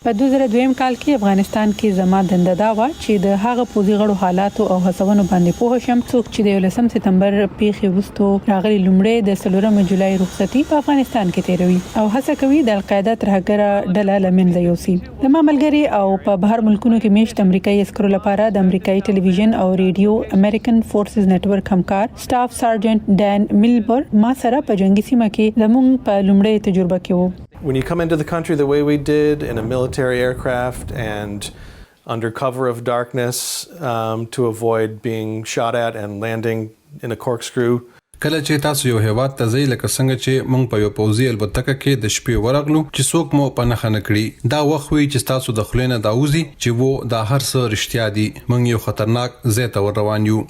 په 2000 دویم کال کې افغانستان کې زما دنده دا وه چې د هغه پوځي غړو حالاتو او هڅونو باندې پوه شم څوک چې د یولسم ستمبر پېښې وروسته راغلي لومړی د څلورمې جولای رخصتي په افغانستان کې تېروي او هڅه کوي د القاعده ترهګره ډله له منځه یوسي. زما ملګري او په بهر ملکونو کې مېشت امریکايي عسکرو لپاره د امریکايي ټلویزیون او ریډیو امریکن فورسز نټورک همکار سټاف سارجنټ ډین میلبر ما سره په جنګي سیمه کې زموږ په لومړۍ تجربه کې و. When you come into the country the way we did in a military aircraft and under cover of darkness um, to avoid being shot at and landing in a corkscrew. کله چې تاسو یو هېواد ته ځئ لکه څنګه چې موږ په یوه پوځي الوتکه کې د شپې ورغلو چې څوک مو په نښه نه کړي، دا وخت وي چې ستاسو د خولې نه دا وځي چې وو دا هر څه رښتیا دي، موږ یو خطرناک ځای ته ور روان یو.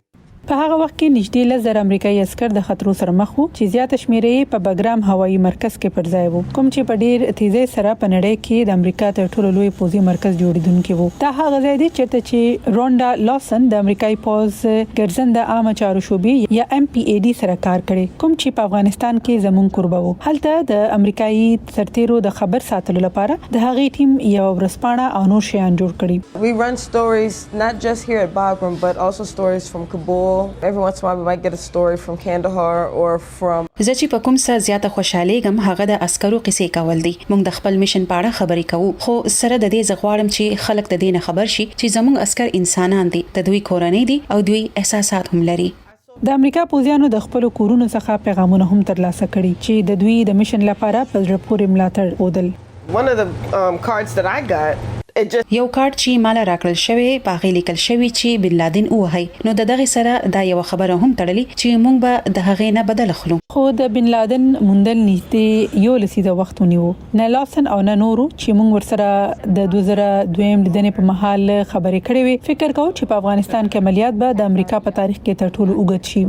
په هغه وخت کې نږدې 10,000 امریکايي عسکر د خطرو سره مخ وو چې زیاته شمېره یې په بګرام هوایي مرکز کې پر ځای وو، کوم چې په ډېر تېزۍ سره په نړۍ کې د امریکا تر ټولو لوی پوځي مرکز جوړېدونکی وو. دا هغه ځای دی چېرته چې رونډا لاسن د امریکايي پوځ ګرځنده عامه چارو شعبې یا ایم پي ای ډي سره کار کړی، کوم چې په افغانستان کې زموږ کوربه وو. هلته د امریکايي سرتېرو د خبر ساتلو لپاره د هغې ټیم یوه ورځپاڼه او نور شیان جوړ کړي. We run stories not just here at Bagram, but also stories from Kabul. Every once in a while, we might get a story from Kandahar or from. زه چې په کوم څه زیاته خوشحالېږم هغه د عسکرو قیصې کول دي. موږ د خپل مشن په اړه خبرې کوو، خو سره د دې زه غواړم چې خلک د دې نه خبر شي چې زموږ عسکر انسانان دي، د دوی کورنۍ دي او دوی احساسات هم لري. د امریکا پوځیانو د خپلو کورونو څخه پیغامونه هم ترلاسه کړي چې د دوی د مشن لپاره په زړه پورې ملاتړ ښودل. One of the cards that I got, it just. یو کارت چې ماله راکړل شوی په هغې لیکل شوي چې بن لادن ووهئ، نو د دغې سره دا یوه خبره هم تړلې چې موږ به د هغې نه بدل اخلو. خو د بن لادن موندل نږدې یو لسیزه وخت ونیو. نه لاسن او نه نورو چې موږ ورسره د 2000 دویم لیدنې په مهال خبرې کړې وې، فکر کاوه چې په افغانستان کې عملیات به د امریکا په تاریخ کې تر ټولو اوږد شي.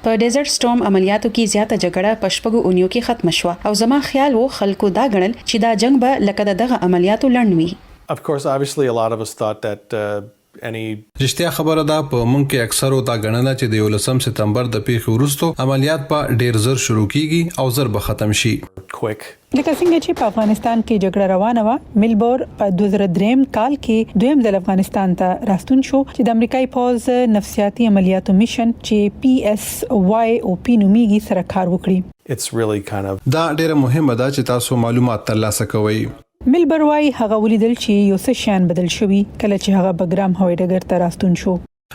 په ډیزرټ سټورم عملیاتو کې زیاته جګړه په شپږو اونیو کې ختمه شوه او زما خیال و خلکو دا ګڼل چې دا جنګ به لکه د دغه عملیاتو لنډ وي. Of course, obviously a lot of us thought that any. رښتیا خبره ده په موږ کې اکثرو دا ګڼله چې د یولسم ستمبر د پېښې وروسته عملیات به ډېر زر شروع کېږي او زر به ختم شي. Quick. لکه څنګه چې په افغانستان کې جګړه روانه وه، میلبور په 2003 کال کې دویم ځل افغانستان ته راستون شو چې د امریکایي پوځ نفسیاتي عملیاتو مشن چې پي ایس وای او پي نومیږي سره کار وکړي. It's really kind of. دا ډېره مهمه ده چې تاسو معلومات ترلاسه کوئ. میلبر وايي، هغه ولیدل چې یو څه شیان بدل شوي کله چې هغه بګرام هوایي ډګر ته راستون شو.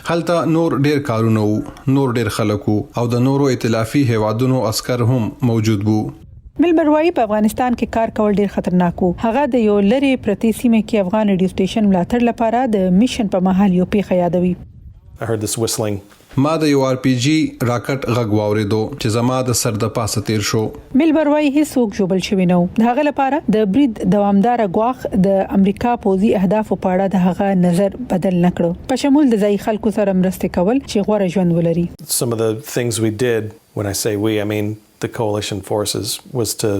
هلته نور ډېر کارونه وو، نور ډېر خلک وو او د نورو ائتلافي هېوادونو عسکر هم موجود وو. میلبر وايي، په افغانستان کې کار کول ډېر خطرناک وو. هغه د یو لرې پرتې سیمې کې افغان رېډیو سټېشن ملاتړ لپاره د مشن په مهال یو پېښه یادوي. I heard this whistling. ما د یو آر پي جي راکټ غږ واورېدو چې زما د سر د پاسه تېر شو. میلبر وايي هیڅوک ژوبل شوي نه وو. د هغه لپاره د برید دوامداره ګواښ د امریکا پوځي اهدافو په اړه د هغه نظر بدل نه کړ، په شمول د ځايي خلکو سره مرستې کول چې غوره ژوند ولري. Some of the things we did, when I say we, I mean the coalition forces, was to,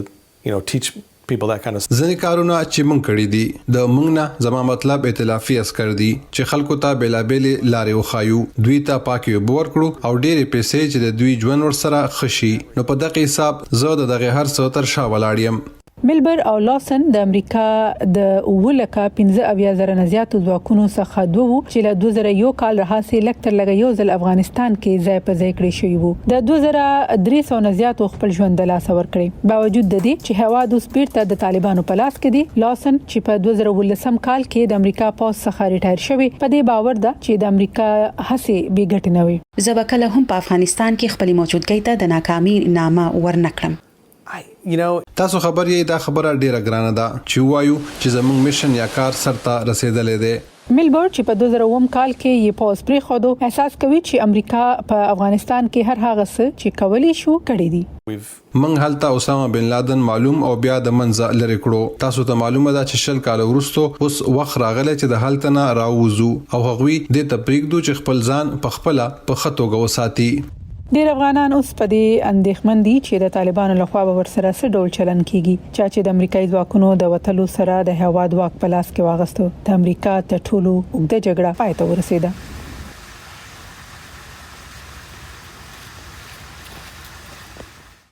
you know, teach people that kind of. ځینې کارونه چې موږ کړي دي، د موږ نه زما مطلب ائتلافي عسکر دي، چې خلکو ته بېلابېلې لارې وښایو، دوی ته پاکې اوبه ورکړو او ډېرې پېسې چې د دوی ژوند ورسره ښه شي، نو په دغې حساب زه د دغې هر څه تر شا ولاړ یم. میلبر او لاسن د امریکا د اووه لکه 75 زره نه زیاتو ځواکونو څخه دوه وو چې له 2001 کال راهیسې لږ تر لږه یو ځل افغانستان کې ځای په ځای کړې شوي وو. د 2300 نه زیاتو خپل ژوند د لاسه ورکړی. باوجود د دې چې هیواد اوس بیرته د طالبانو په لاس کې دی، لاسن چې په 2017 کال کې د امریکا پوځ څخه ریټایر شوی، په دې باور ده چې د امریکا هڅې بې ګټې نه وې. زه به کله هم په افغانستان کې خپلې موجودګۍ ته د ناکامي نامه ورنه کړم. I, you know. تاسو خبر یئ دا خبره ډیره ګرانه ده چې ووایو چې زموږ مشن یا کار سرته رسیدلی دی. میلبورن چې په 2007 کال کې یې پوځ پرېښودو، احساس کوي چې امریکا په افغانستان کې هر هغه څه چې کولی شو، کړي دي. موږ هلته اسامه بن لادن معلوم او بیا د منځه لرې کړو. تاسو ته معلومه ده چې 20 کاله وروسته اوس وخت راغلی چې د هلته نه راووځو او هغوی دې ته پرېږدو چې خپل ځان په خپله په ښه توګه وساتي. ډېر افغانان اوس په دې اندېښمن دي چې د طالبانو له خوا به ورسره څه ډول چلند کېږي، چا چې د امریکايي ځواکونو د وتلو سره د هېواد واک په لاس کې واخیست. د امریکا تر ټولو اوږده جګړه پای ته ورسېده.